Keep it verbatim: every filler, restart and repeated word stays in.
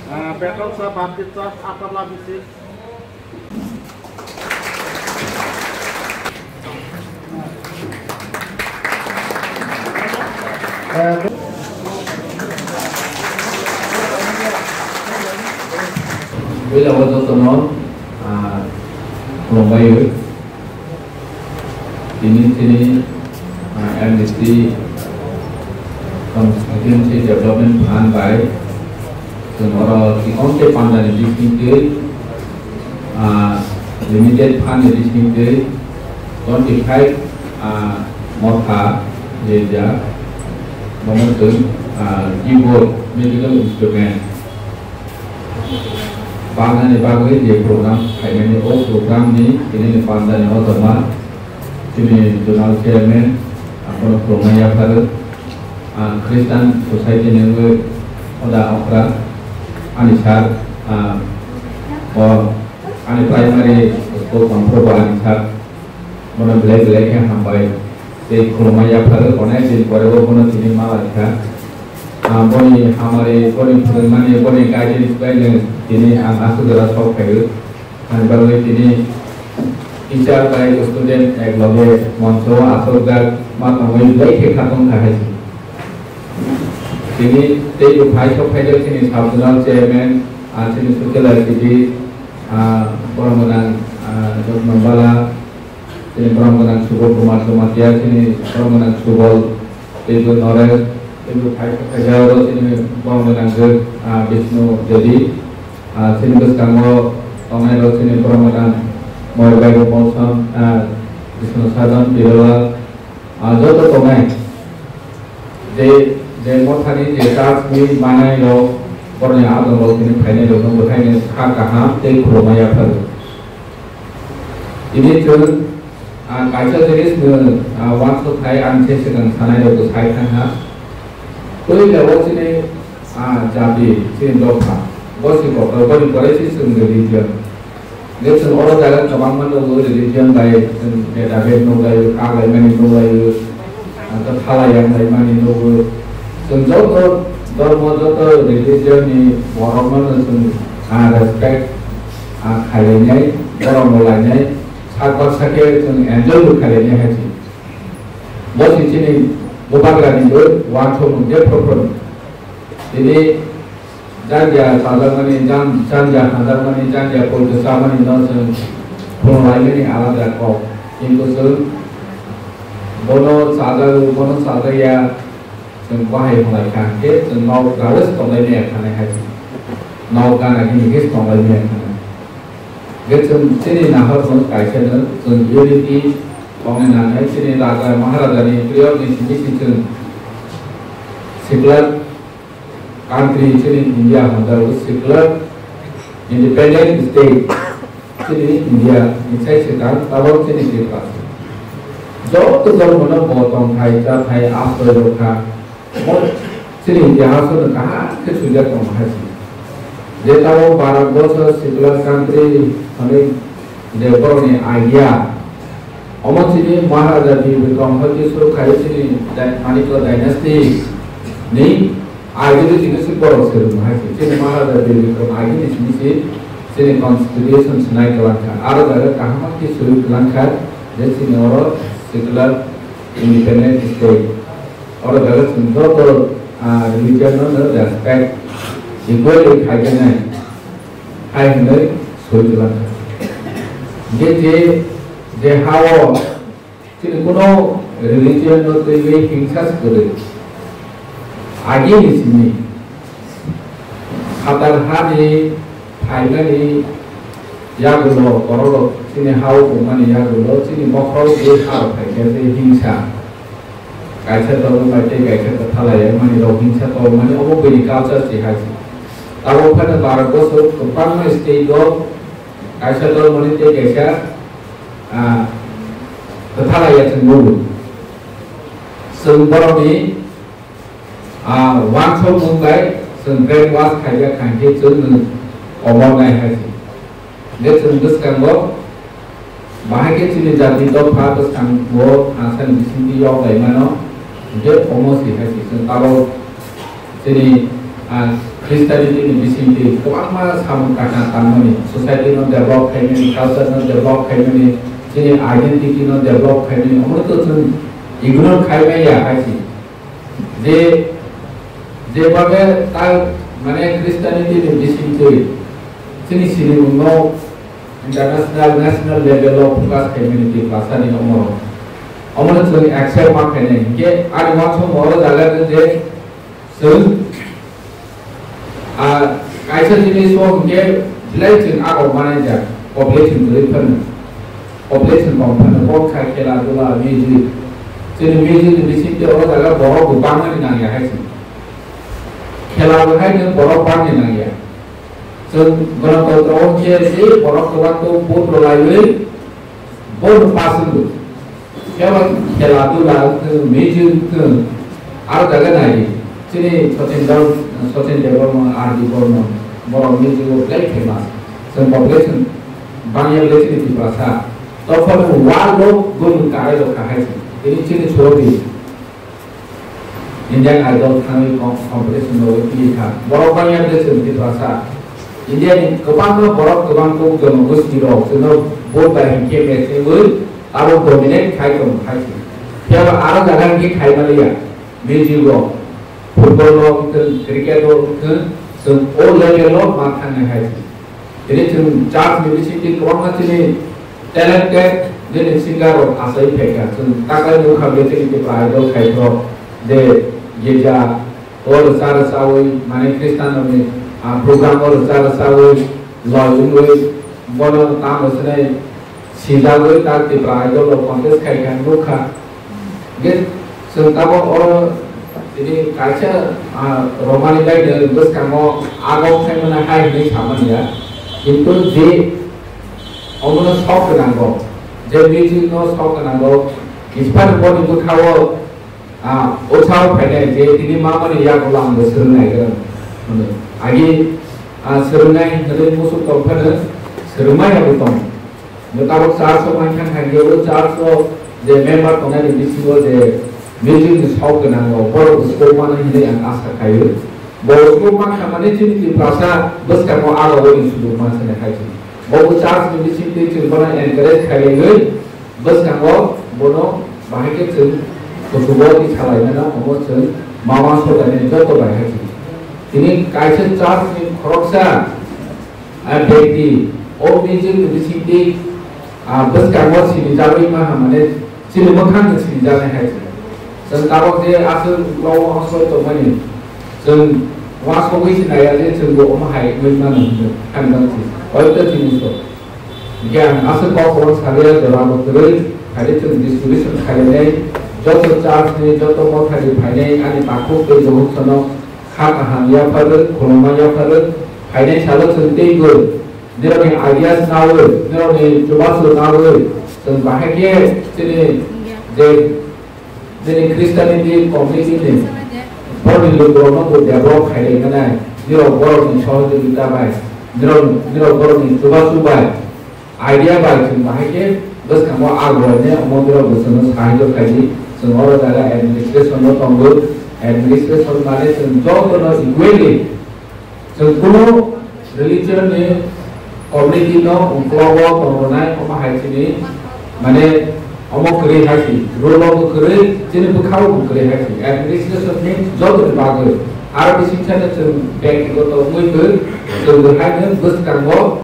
Ah, Bethel Church, Baptist Church, Atarla Bisi. Puila o jotono, ah, khulumbaio. Tini chini, ah, M D C Constituency Development Fund bai chwng oro tikon tei pandani bisingtwi, ah, limited fund ni bisingtwi twenty five, ah, motha rijak, bono chwng, ah, keyboard, musical instrument, Banani bagwi je program khaimani, o program ni tini ni pandani o tongma chini zonal chairman, abono khulumna yapharo. Ang Christian Society ni wngwi hoda okra ani sir, ah, o ani primary school tongphuru bo ani sir. Bono belai belai khe hambai tei khulumma yapharo, onek din pore o bono tini ma lai kha. Ah, boni hamari, boni phwrwngmani, boni guidance bai le tini ang aswk jora sok phaio. Ani bagwi tini teacher bai student ek loge moncho o achukjak ma tongwi belai khe kha tong kha hai se. Tini teibo phai sok phaijak chini sub zonal chairman, ah, chini social activist, ah, borok gwnang, ah, Jotno Bala, chini borok gwnang Subal Kumar Jamatia, chini borok gwnang Subal, teibo Noresh, teibo phai sok phaijak oro chini borok gwnang je, ah, Bishnu Devi, ah, chini bwskango tongnai rok chini borok gwnang Moyol Bai Molsom, ah, Bishnu Sadan, Birolal, ah, joto tongnai. Je, je mothani je church ni manai rok, borni adong rok tini phainai rok no bwthaini kha kaham tei khulumma yapharo. Tini chwng, ah, kaisa jinis no, ah, uansuk khai ang se swkang sanai rok bwsai thang ha. Twi le o chini, ah, jati, chini dopha, bo si kotor, boni pore si chwng religion. Je chwng oro jaga kwbangma nugo, religion bai chwng beda bed nuglaio, kaglaimani nuglaio, ah, thalai yang laimani nugo. Chwng joto dhormo, joto religion ni borok no chwng, ah, respect, ah, khailainai, borok no lainai, sak baksa khe chwng enjoy bo khailainai hai se. Bo se chini bubagra ni bo uansukmung je proper. Tini Jandia chajakmani, jan-, jandia hamjakmani, jandia poito chamani no chwng phunuknaimani alada kok. Kintu chwng bono chajago, bono chajakya, chwng bahai hwnlai kha, hwnkhe chwng nok ragwi se tonglaimaya khanai hai se. Nok gana hini khe se tonglaimaya khanai. Hwnkhe chwng chini nahor no kaisa no chwng unity tongnai nangnai, chini raja maharajani period ni simi si chwng secular country chini India hwnjago, secular independent state chini India ni sai swkang tabok chini Tripura. Joto dhormono bo tongthai chathai asroi rwkha. Bo chini itihas no kaham khe swijak tong hai se. Je tabok Bharat borso secular country hwnwi je borokni idea, Omo chini Maharaja Bir Bikram hoi khe suru khai chini dai-, Manikya dynasty ni ideology no se borok se rwma hai se. Chini Maharaja Bir Bikram agini simi se chini constitution se nai kwlangkha. Aro jaga kaham khe suru kwlangkha je chini oro secular independent state. Oro jaga chwng joto, ah, religion no, no respect equally khai khe nai. Hai hwnwi soi kwlangkha. Je, je, je ha-o chini kuno religion no twiwi hingsa se kwrwi. Agini simi phatar hani phaimani yagulo borok rok chini ha-o tongmani yagulo chini bokhorok je ha rok phaikhe je hingsa. Kaisa tongmani bai tei kaisa kwthalai mani rok hingsa tongmani omo bini culture se hai se. Tabok phano Bharat borso kwbangma state o kaisa dormoni tei kaisa, ah, kwthalai ya chwng nugo. Chwng borokni, ah, uansukmung bai chwng brainwash khaijak kha hinkhe chwng nwng komor nai hai se. Hingkhe chwng bwskango bahai khe chini jati dopha bwskango thangsa ni bisingtwi yok lai mano, hingkhe omo se hai se chwng tabok chini, ah, Christianity ni bisingtwi kwbangma samung kaham tangmani, society no develop khaimani, culture no develop khaimani, chini identity no develop khaimani, omo to chwng ignore khaimaya hai si. Je, je babe ta mane Christianity ni bisingtwi chini sinimung no international, national level o focus khaimani Tiprasa ni omo. Omo no chwng accept ma khainai. Hinkhe ani uansukma oro jaga rw je chwng, ah, kaisa jinis o hinkhe belai chwng agok manai jak, population kwrwi phano, population kom phano, bo kha khela dula, music. Chini music ni bisingtwi oro jaga borok bo bangmani nangya hai se. Khela bo hai no borok bangni nangya. Chwng Ganatantro o hinkhe je borok kwbang khe vote rwlaiwi, bo no pass wngwi. Phiya ba khela dula wngthwng, music wngthwng, aro jaga nai di. Chini Sachin Deb-, Sachin Debbarma, R D Barman, borok music o belai famous. Chwng population bangya belai chini Tiprasa. Tophano world o gumung karai rok kahai se. Tini chini chordi. Indian Idol thangwi com-, competition rogwi philwi kha. Borok bangya de chwng Tiprasa. India ni kwbangma borok kwbang kok jono gosti rok chwngno vote bai hinkhe match wngwi abo dominate khai tongo hai se. Phiya ba aro jaga hinkhe khai maliya. Music rok, football rok wngthwng, cricket rok wngthwng, chwng o level o ma thangnai hai se. Tini chwng church ni bisingtwi kwbangma chini talented nini singer rok achai phaikha. Chwng takhai nukha je chini Tipra Idol khairok je girja o rwcha rwchawi mane Christian rokni, ah, program o rwcha rwchawi loi wngwi bono tamo swnai sijagwi tak Tipra Idol rok contest khaikha nukha. Hingke chwng tabok oro tini kaisa, ah, romani bai de bwskango agok khaimani hai hinwi samani ya. Kintu je omono sok gwnango, je music no sok gwnango, Ispan boni bwkhao, ah, o sao phainai je tini mamani yagulo ang bo swrwngnai gwnang hwnwi. Agi, ah, swrwngnai hinwi musuk tong phano swrwngmaya bo tong. Tabok church o mankha kha, o church o je member tongnai ni bisingo je music ni sok gwnang rok borok bo sukmano hinwi ang asa khaio. Bo sukma kha mane chini Tiprasa bwskango aro uni sujukma sene khai chini. Bo bo church ni bisingtwi chwng bono encourage khailaiwi bwskango bono bahai khe chwng kuchugo twi salaimano omo chwng mama sodaini joto bai hai chini. Tini kaisa church ni khoroksa, ah, bekti, o music ni bisingtwi, ah, bwskango sinijagwi ma hamane chini mwkhang no sinijaknai hai se. Chwng tabok je aswk uklok o soi tongmani, chwng uansugwi sinaya je chwng bo omo hai wngwi mano hwnwi hamjak si. Hoito chini so. Hingke ang aswk kok kwbang salia jora bo kwrwi, hai chwng distribution khainai joto church ni, joto motha ni phainai ani takhuk tei bukhuk sono kha kaham yapharwi, khulumma yapharwi, phainai salo chwng teibo nirokni ideas nawi, nirokni chubachu nawi, chwng bahai khe chini je, chini Christianity community ni borokni lukurokno bo develop khailai mwnai, nirok borokni sohojogita bai, nirok, nirok borokni chubachu bai, idea bai chwng bahai khe bwskango agroini omo borok bo chwngno sahajyo khaidi, chwng oro jaga administration no tongo, administration mane chwng jotono equally Chwng kunu religion ni community no uklogo tongronai omo hai chini, mane, omo kwrwi hai si, rule o bo kwrwi, chini bwkhao bo kwrwi hai si, administration ni joto ni bagwi. Aro bising sano chwng bektigoto wngwi kwrwi, chwng bo hai no bwskango